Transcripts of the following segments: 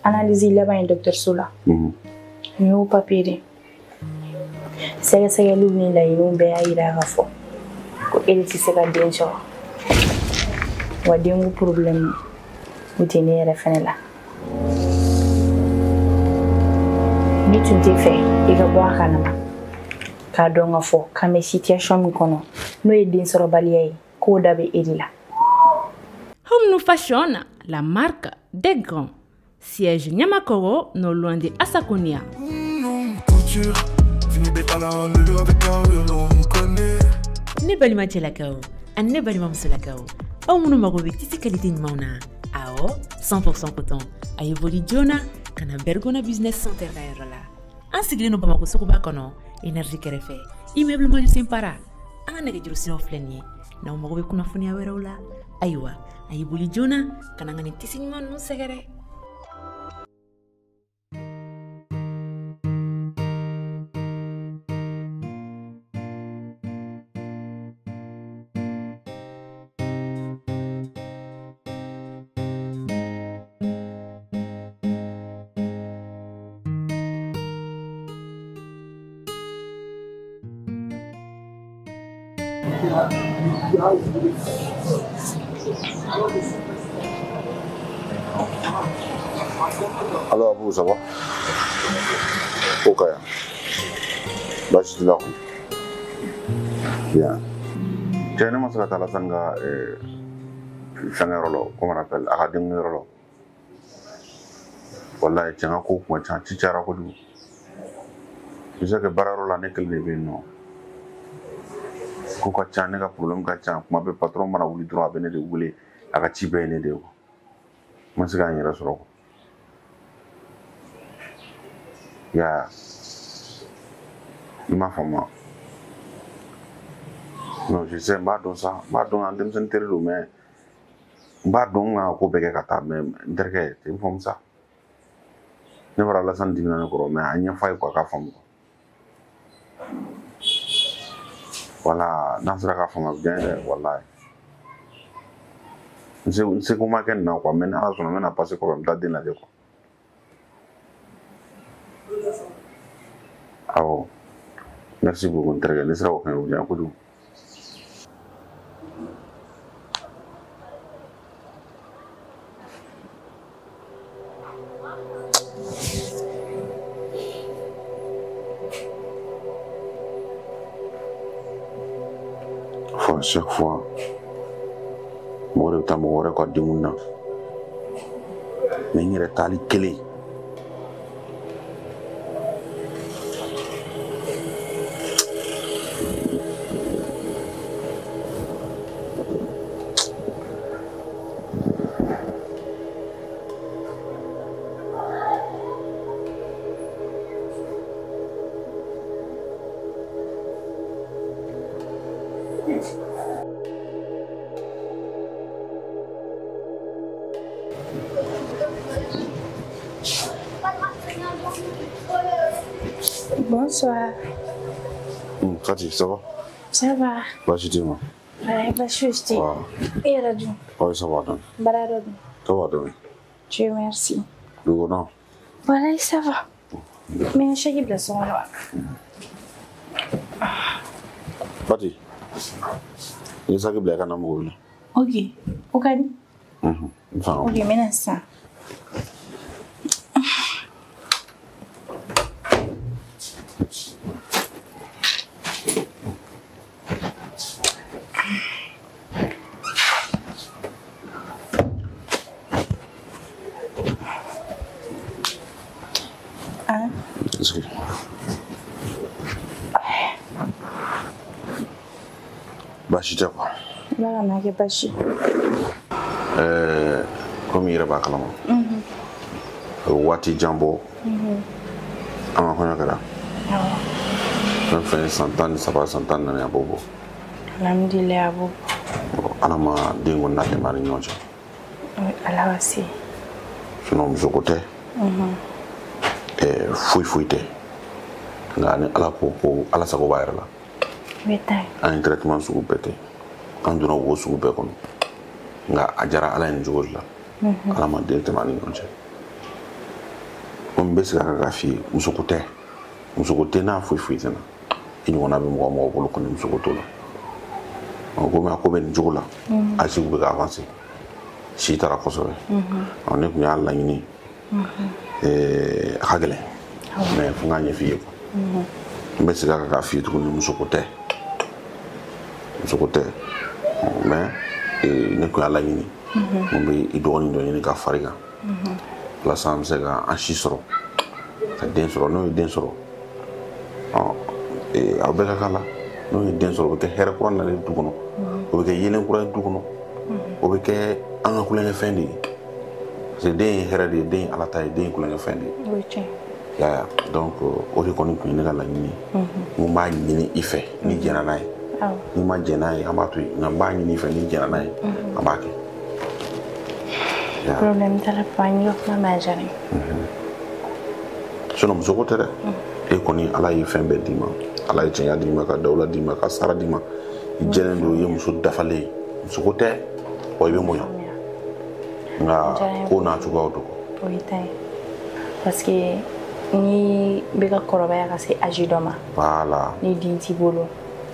Analyse laban ye dɔgɔtɔrɔso la. Nin y'o papier de ye. Sɛgɛsɛgɛliw ni laɲiniw bɛɛ y'a yira k'a fɔ ko e de tɛ se ka den sɔrɔ. Wa denko problème o tɛ ne yɛrɛ fɛnɛ la. Ne tun tɛ fɛ i ka bɔ a kalama k'a dɔn k'a fɔ k'an bɛ situation min kɔnɔ n'o ye densɔrɔbaliya ye k'o da bɛ e de la. Home New Fashion, la marque des grands. Siège Niamakoro, non loin de Assakonia. Ne balima cɛlakaw ani ne balima musolakaw aw minnu mago bɛ tisi qualité ɲumanw na awɔ 100% coton a ye boli joona ka na Bergona Business Center ka yɔrɔ la an sigilen don Bamakɔ suguba kɔnɔ énergie kɛrɛfɛ immeuble Maju Senpara an ka nɛgɛjuru siraw filɛ nin ye n'aw mago bɛ kunnafoniya wɛrɛw la ayiwa a ye boli joona ka na ka nin tisi ɲuman ninnu sɛgɛrɛ. Alors, Abou, ça va? Ok. Baasi t'i la kɔni? Bien. Cɛ, ne ma se ka taa Alassane ka fɛnkɛyɔrɔ la, comment on appelle, a ka denkɛyɔrɔ la. Walayi, cɛ n ka ko kuma ca, ci cayara kojugu. Je sais que baarayɔrɔ la ne kelen de bɛ yen nɔ. Ko ka ca, ne ka problème ka ca, kuma bɛɛ patron mana wuli dɔrɔn a bɛ ne de wele, a ka ci bɛɛ ye ne de ye. N ma se k'an yɛrɛ sɔrɔ. Ya, i m'a faamu. Non, je sais, n b'a dɔn sa, n b'a dɔn an denmisɛnnin teri don, mais n b'a dɔn n kan ka ko bɛɛ kɛ ka taa, mais n terikɛ, i faamu sa. Ne bɔra Alassane dimina ne kɔrɔ, mais a ɲɛfɔ a ye quoi, a k'a faamu. Voilà, n'a sera k'a faamu a bɛ diya n ye dɛ, walayi. N seko ma kɛ nin na quoi, mais ni Ala sɔnna n bɛna passer kɔfɛ n bɛ taa den lajɛ quoi. Awɔ, merci beaucoup n terikɛ, n'i sera k'o kɛ o bɛ diya n ye kojugu. À chaque fois, mɔgɔ de bɛ taa mɔgɔ wɛrɛ ka denw na, mais n yɛrɛ taali kelen. Bonsoir. Fati, ça va? Ça va. Baasi t'i ma? Ouais, baasi tɛ. E yɛrɛ dun? Ouais, ça va dɔɔni. Baara yɔrɔ dun? Ça va dɔɔni. Dieu merci. Dugu kɔnɔ? Walayi, ça va. Mais n saki bila so kɔnɔ wa? Fati, i ye saki bila i ka na mɔgɔ wele. Ok, o ka di? N fanga. Ok, n bɛ na sisan. Baasi tɛ quoi. Ala kana kɛ baasi. Komi i yɛrɛ b'a kalama. A bɛ waati jan bɔ. An ka kɔɲɔ kɛra. Fɛn fɛn ye san 13 san 14 a b'o bɔ. Alhamdulilayi a b'o bɔ. Ala ma den kɔni latɛmɛ an ni ɲɔgɔn cɛ. Ala ka se. Sinon musoko tɛ. Foyi foyi tɛ. Nka ni Ala ko ko Ala sago b'a yɛrɛ la. An ye traitement sugu bɛɛ kɛ. An donna wo sugu bɛɛ kɔnɔ. Nka a diyara Ala ye nin cogo de la. Ala ma den tɛmɛ an ni ɲɔgɔn cɛ. Komi n bɛ segin a kan k'a f'i ye, musoko tɛ. Musoko tɛ n'a foyi foyi tɛ na. I ɲɔgɔnna bɛ mɔgɔ mɔgɔ bolo kɔni musoko t'o la. Komi a ko bɛ nin cogo la, âge bɛ ka avancer. Si taara kosɛbɛ. Ne tun y'a laɲini. A ka gɛlɛn. Mais fo n k'a ɲɛf'i ye quoi. N bɛ segin a kan k'a f'i ye tuguni, musoko tɛ. Musoko tɛ. Mais ne tun y'a laɲini. Mun bɛ i dɔgɔnin dɔ ɲini ka fara i kan. Walasa an bɛ se ka an si sɔrɔ. Ka den sɔrɔ, n'o ye den sɔrɔ. Aw bɛɛ ka k'a la. N'o ye den sɔrɔ, o bɛ kɛ hɛrɛ kura nalen du kɔnɔ. O bɛ kɛ yeelen kura ye du kɔnɔ. O bɛ kɛ an ka kulonkɛfɛn de ye. Parce que den ye hɛrɛ de ye, den ye ala ta ye, den ye kulonkɛfɛn de ye. O ye tiɲɛ. Ya, donc o de kɔni tun ye ne ka laɲini ye. N b'a ɲini i fɛ n'i jɛnna n'a ye. N'i ma jɛn n'a ye, an b'a to yen. Nka n b'a ɲini i fɛ n'i jɛnna n'a ye, an b'a kɛ. Problème t'a la papa, n y'i ka kuma mɛn, a diyara n ye. Sinon musoko tɛ dɛ. E kɔni ala ye fɛn bɛɛ d'i ma. Ala ye cɛnya d'i ma, ka dawula d'i ma, ka sara d'i ma. I jɛlen don, i ye muso dafalen ye. Musoko tɛ, wa i bɛ bonya. Nka ko n'a cogoyaw don. O y'i ta ye. Parce que n'i bɛ ka kɔrɔbaya ka se âge dɔ ma. Voilà. Ni den t'i bolo,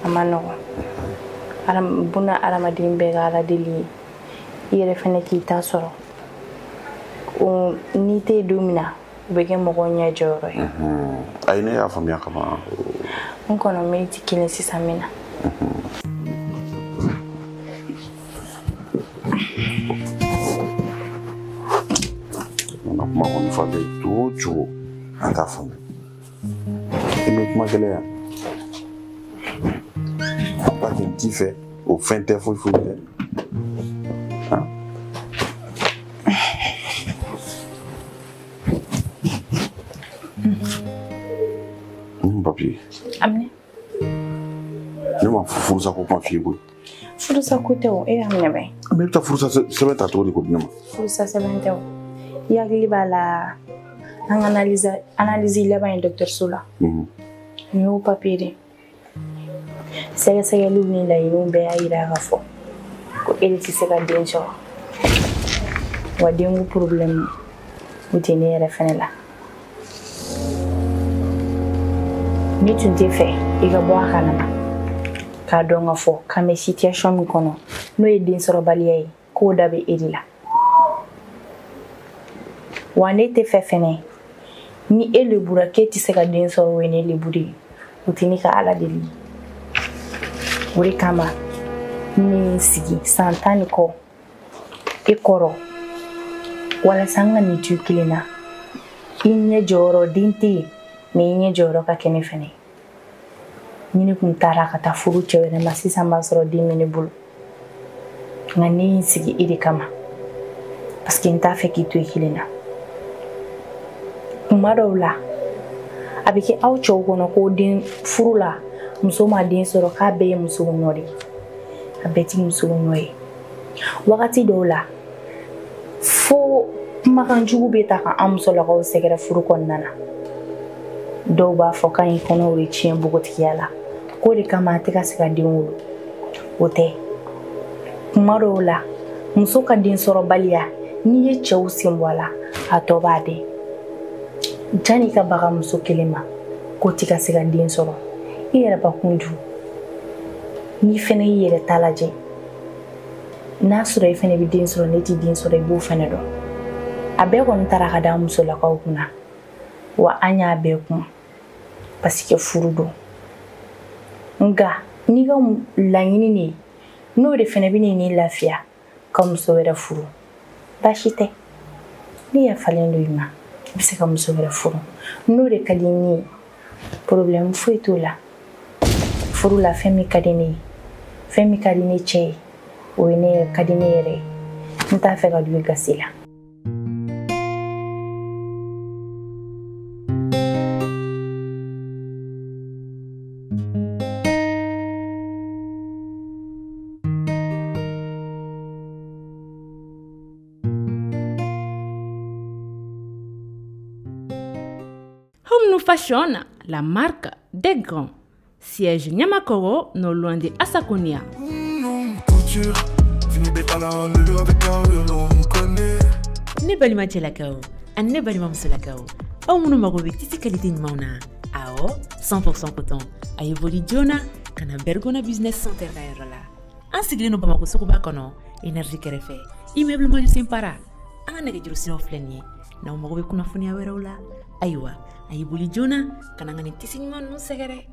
a ma nɔgɔn. Buna hadamaden bɛɛ ka ala deli ye. I yɛrɛ fɛnɛ k'i ta sɔrɔ. N'i tɛ yen don min na, o bɛ kɛ mɔgɔw ɲɛ jɔyɔrɔ ye. Ayi, ne y'a faamuya kaban. N kɔnɔ miniti kelen sisan n bɛ na. Na kuma kɔni fa bɛ cogo o cogo, an t'a faamu. I bɛ kuma gɛlɛya. Ba tun t'i fɛ, o fɛn tɛ foyi foyi tɛ. Papier. A minɛ. Ne ma furusa ko kuma f'i ye koyi. Furusa ko tɛ o, e y'a minɛ bɛn. Mais i bɛ taa furusa sɛbɛn ta cogo di k'o di ne ma? Furusa sɛbɛn tɛ o. I hakili b'a la an ka analyse laban ye dɔgɔtɔrɔso la. Nin y'o papier de ye. Sɛgɛsɛgɛliw ni laɲiniw bɛɛ y'a jira k'a fɔ ko e de tɛ se ka den sɔrɔ. Wa denko problème o tɛ ne yɛrɛ fɛnɛ la. Ne tun tɛ fɛ i ka bɔ a kalama k'a dɔn k'a fɔ k'an bɛ situation min kɔnɔ, n'o ye densɔrɔbaliya ye, k'o da bɛ e de la. Wa ne tɛ fɛ fɛnɛ ni e lebura k'e tɛ se ka den sɔrɔ, o ye ne lebu de ye. O tɛ ne ka ala deli ye. O de kama ne ye n sigi san 10 ni kɔ e kɔrɔ walasa n ka nin du kelen na. I ɲɛ jɔyɔrɔ den tɛ yen, mais i ɲɛ jɔyɔrɔ ka kɛ ne fɛnɛ. Ni ne kun taara ka taa furu cɛ wɛrɛ ma sisan, b'a sɔrɔ den bɛ ne bolo. Nka ne ye n sigi e de kama, parce que n t'a fɛ k'i to i kelen na. Kuma dɔw la a bɛ kɛ aw cɛw kɔnɔ ko den furu la, muso ma den sɔrɔ k'a bɛɛ ye musow nɔ de ye. A bɛɛ ti musow nɔ ye. Wagati dɔw la fo kumakan jugu bɛ ta ka an musolakaw sɛgɛrɛ furu kɔnɔna na. Dɔw b'a fɔ k'an ye kɔnɔw de tiɲɛ npogotigiya la, k'o de kama a tɛ ka se ka den wolo. O tɛ. Kuma dɔw la muso ka densɔrɔbaliya, n'i ye cɛw sen bɔ a la, a tɔ b'a den. Janni ka baga muso kelen ma k'o tɛ ka se ka den sɔrɔ, i yɛrɛ bakun dun. N'i fɛnɛ y'i yɛrɛ ta lajɛ, n'a sɔrɔ i fɛnɛ bɛ den sɔrɔ, ne tɛ den sɔrɔ, i b'o fɛnɛ dɔn. A bɛɛ kɔni taara ka da musolakaw kunna, wa an y'a bɛɛ kun parce que furu don. Nka n'i ka laɲini de ye, n'o de fɛnɛ bɛ n'i lafiya ka muso wɛrɛ furu, baasi tɛ. Ne yafalen don i ma, i bɛ se ka muso wɛrɛ furu. N'o de ka di n ye, problème foyi t'o la. Furu la, fɛn min ka di ne ye, fɛn min ka di ne cɛ ye, o ye ne ka di ne yɛrɛ ye. N t'a fɛ ka don i gasi la. Fashion, la marque des grands. Siège Niamakoro, non loin de Assakonia. Ne balima cɛlakaw ani ne balima musolakaw, Aw minnu mago bɛ tissu qualité ɲumanw na, awɔ, 100% coton, a ye boli joona ka na Bergona Business Center ka yɔrɔ la. An sigilen don Bamakɔ suguba kɔnɔ, Énergie kɛrɛfɛ, immeuble Majusen Para. An ka nɛgɛjuru siraw filɛ nin ye. N'aw mago bɛ kunnafoniya wɛrɛw la, ayiwa, a ye boli joona ka na an ka nin tissu ɲuman ninnu sɛgɛrɛ.